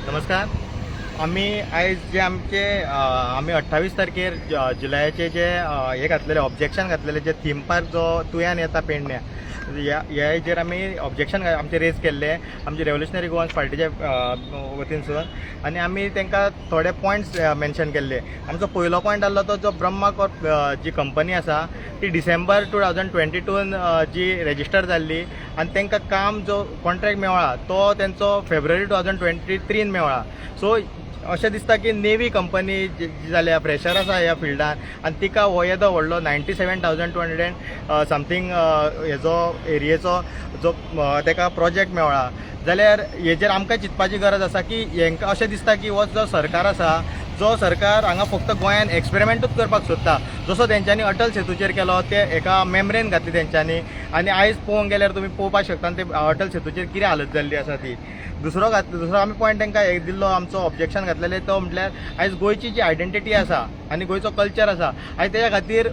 नमस्कार. आमी आयज जे आमचे आमी 28 तारखेर जुलयाचे जे हे घातलेले, ऑब्जेक्शन घातलेले, जे थीम पार्क जो तुयान येता पेडण्या, ह्या हेजेर आमी ऑब्जेक्शन आमचे रेज केल्ले आमचे रेव्होल्युशनरी गोवन्स पार्टीच्या वतीनसून. आनी आमी तांकां थोडे पॉयंट्स मेन्शन केल्ले. आमचो पयलो पॉयंट आहलो तो जो ब्रह्मा कॉर्प जी कंपनी आसा, ती डिसेंबर 2022न जी रेजिस्टर जाल्ली आनी तांकां काम जो कॉन्ट्रॅक्ट मेवळा तो तेंचो फेब्रुवारी 2023न मेवळा. सो अशें दिसता की नेवी कंपनी जी जी जाल्या, फ्रेशर आसा ह्या फिल्डान आनी तिका हो येदो व्हडलो 97,200 something हेजो एरियेचो जो तेका प्रोजेक्ट मेवळा, जाल्यार हेजेर आमकां चिंतपाची गरज आसा की हेंकां अशें दिसता की हो जो सरकार आसा, जो सरकार हांगा फक्त गोंयान एक्सपेरिमेंटूच करपाक सोदता. जसो तेंच्यांनी अटल सेतूचेर केलो, ते एका मेम्ब्रेन घातली तेंच्यांनी आनी आयज पळोवंक गेल्यार तुमी पळोवपाक शकता ते अटल सेतूचेर कितें हालत जाल्ली आसा ती. दुसरो आमी पॉयंट तांकां एक दिल्लो, आमचो ऑब्जेक्शन घातलेलें, तो म्हटल्यार आयज गोंयची जी आयडेंटिटी आसा आनी गोंयचो कल्चर आसा, आयज तेज्या खातीर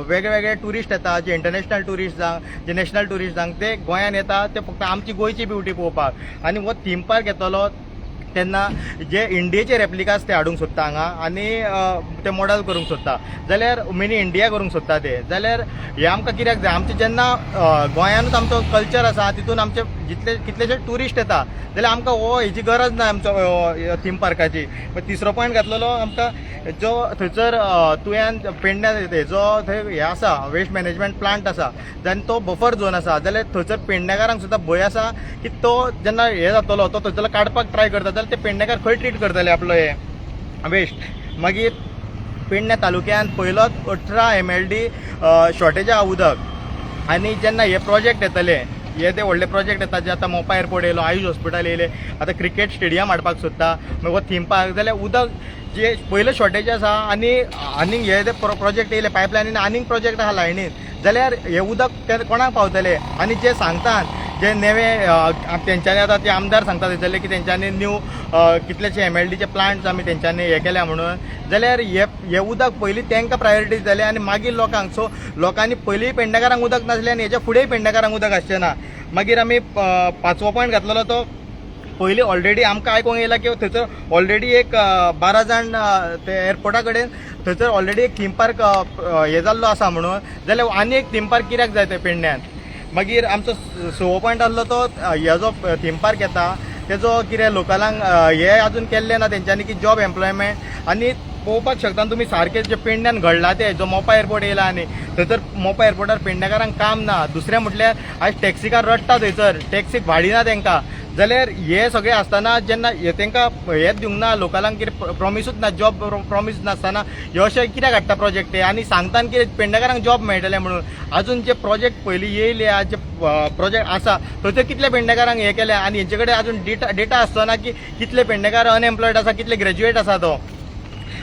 वेगळे वेगळे ट्युरिस्ट येता, जे इंटरनॅशनल ट्युरिस्ट जावं, जे नॅशनल ट्युरिस्ट जावं, ते गोंयान येता ते फक्त आमची गोंयची ब्युटी पळोवपाक. आनी हो थीम पार्क येतलो तेन्ना जे इंडियेचे रेप्लिकास ते हाडूंक सोदता हांगा आनी ते मॉडल करूंक सोदता, जाल्यार मिनी इंडिया करूंक सोदता ते, जाल्यार हे आमकां कित्याक जाय? आमचें जेन्ना गोंयानूच आमचो कल्चर आसा, तितून आमचे जितले कितलेशे ट्युरिस्ट येता, जाल्यार आमकां हो हेजी गरज ना आमचो थीम पार्काची. तिसरो पॉयंट घातलेलो आमकां, जो थंयसर तुयान पेडण्या हेजो थंय हे आसा, वेस्ट मॅनेजमेंट प्लांट आसा आनी तो बफर झोन आसा, जाल्यार थंयसर पेडणेकारांक सुद्दां भंय आसा की तो जेन्ना हे जातलो, तो थंयसर काडपाक ट्राय करता, जाल्यार ते पेडणेकार खंय ट्रीट करतले आपलो हे वेस्ट? मागीर पेडण्या तालुक्यान पयलोच 18 एमएलडी शॉर्टेज आहा उदक. आनी जेन्ना हे प्रोजेक्ट येतले, हे ते व्हडले प्रोजेक्ट येता, जे आतां मोपा एअरपोर्ट येयलो, आयुष हॉस्पिटल येयले, आतां क्रिकेट स्टेडियम हाडपाक सोदता, मागीर हो थीम पार्क, जाल्यार उदक जे पयले शॉर्टेज आसा आनी आनीक हे ते प्रोजेक्ट येयले पायपलायनीन, आनीक प्रोजेक्ट आहा लायनीन, जाल्यार हे उदक ते कोणाक पावतले? आनी जे सांगतात, जे नवे तेंच्यांनी आतां ते आमदार सांगता थंयसरले की तेंच्यांनी न्यू कितलेशे एमएलडीचे प्लांट्स आमी तेंच्यांनी हे केल्या म्हणून, जाल्यार हे हे उदक पयलीं तांकां प्रायोरिटी जाले आनी मागीर लोकांक. सो लोकांनी पयलीं पेडणेकारांक उदक नासलें आनी हेच्या फुडेंय पेडणेकारांक उदक आसचें ना. मागीर आमी पांचवो पॉयंट घातलेलो तो, पयलीं ऑलरेडी आमकां आयकोंक येयला की थंयसर ऑलरेडी एक 12 जाण ते एअरपोर्टा कडेन थंयसर ऑलरेडी एक थीम पार्क हे जाल्लो आसा म्हणून, जाल्यार आनी एक थीम पार्क कित्याक जाय ते पेडण्यान? मागीर आमचो सवो पॉयंट आहलो तो, हे जो थीम पार्क येता तेजो कितें लोकलांक हे अजून केल्लें ना तेंच्यांनी की जॉब एम्प्लॉयमेंट. आनी पळोवपाक शकता तुमी सारकें जे पेडण्यान घडलां तें, जो मोपा एअरपोर्ट येयला आनी थंयसर मोपा एअरपोर्टार पेडणेकारांक काम ना. दुसरें म्हटल्यार आयज टॅक्सीकार रडटा, थंयसर टॅक्सीक भाडी ना तांकां. जाल्यार हे सगळें आसतना जेन्ना हे तांकां हेच दिवंक ना, लोकलांक कितें प्रॉमिसूच ना, जॉब प्रॉमीस नासतना हे अशें कित्याक हाडटा प्रोजेक्ट हे? आनी सांगता की पेडणेकारांक जॉब मेळटले म्हणून, अजून जे प्रोजेक्ट पयलीं येयले, जे प्रोजेक्ट आसा थंयसर कितले पेडणेकारांक हे केले? आनी हेंचे कडेन अजून डेटा आसचो ना की कितले पेडणेकार अनएम्प्लॉयड आसा, कितले ग्रॅज्युएट आसा तो.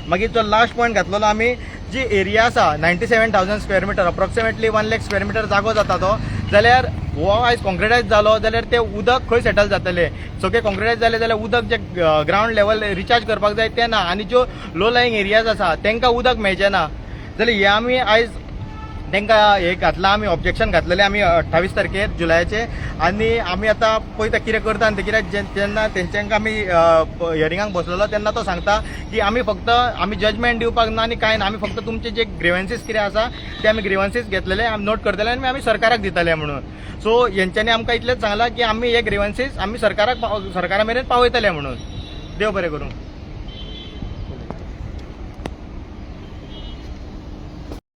मागीर जो लास्ट पॉयंट घातलेलो आमी, जी एरिया आसा 97,000 square meter, approximately 1 lakh square meter जागो जाता तो, जाल्यार हो आयज कॉन्क्रिटायज जालो जाल्यार ते उदक खंय सेटल जातले? सगळे कॉन्क्रिटायज जाले जाल्यार उदक जे ग्रावंड लेवल रिचार्ज करपाक जाय ते ना आनी ज्यो लो लाईंग एरियाज आसा तांकां उदक मेळचें ना. जाल्यार हे आमी आयज तांकां हे घातलां, आमी ऑब्जेक्शन घातलेलें आमी 28 तारखेर जुलयाचे. आनी आमी आतां पळयता कितें करता. आनी ते कित्याक जेन्ना तेंच्यांक आमी हियरिंगाक बसलेलो तेन्ना तो सांगता की आमी फक्त आमी जजमेंट दिवपाक ना आनी कांय ना, आमी फक्त तुमचे जे ग्रिवन्सीस कितें आसा ते आमी ग्रिवन्सीस घेतलेले, आमी नोट करतले आनी आमी सरकाराक दितले म्हणून. सो हेंच्यांनी आमकां इतलेंच सांगलां की आमी हे ग्रिवन्सीस आमी सरकारा मेरेन पावयतले म्हणून. देव बरें करूं.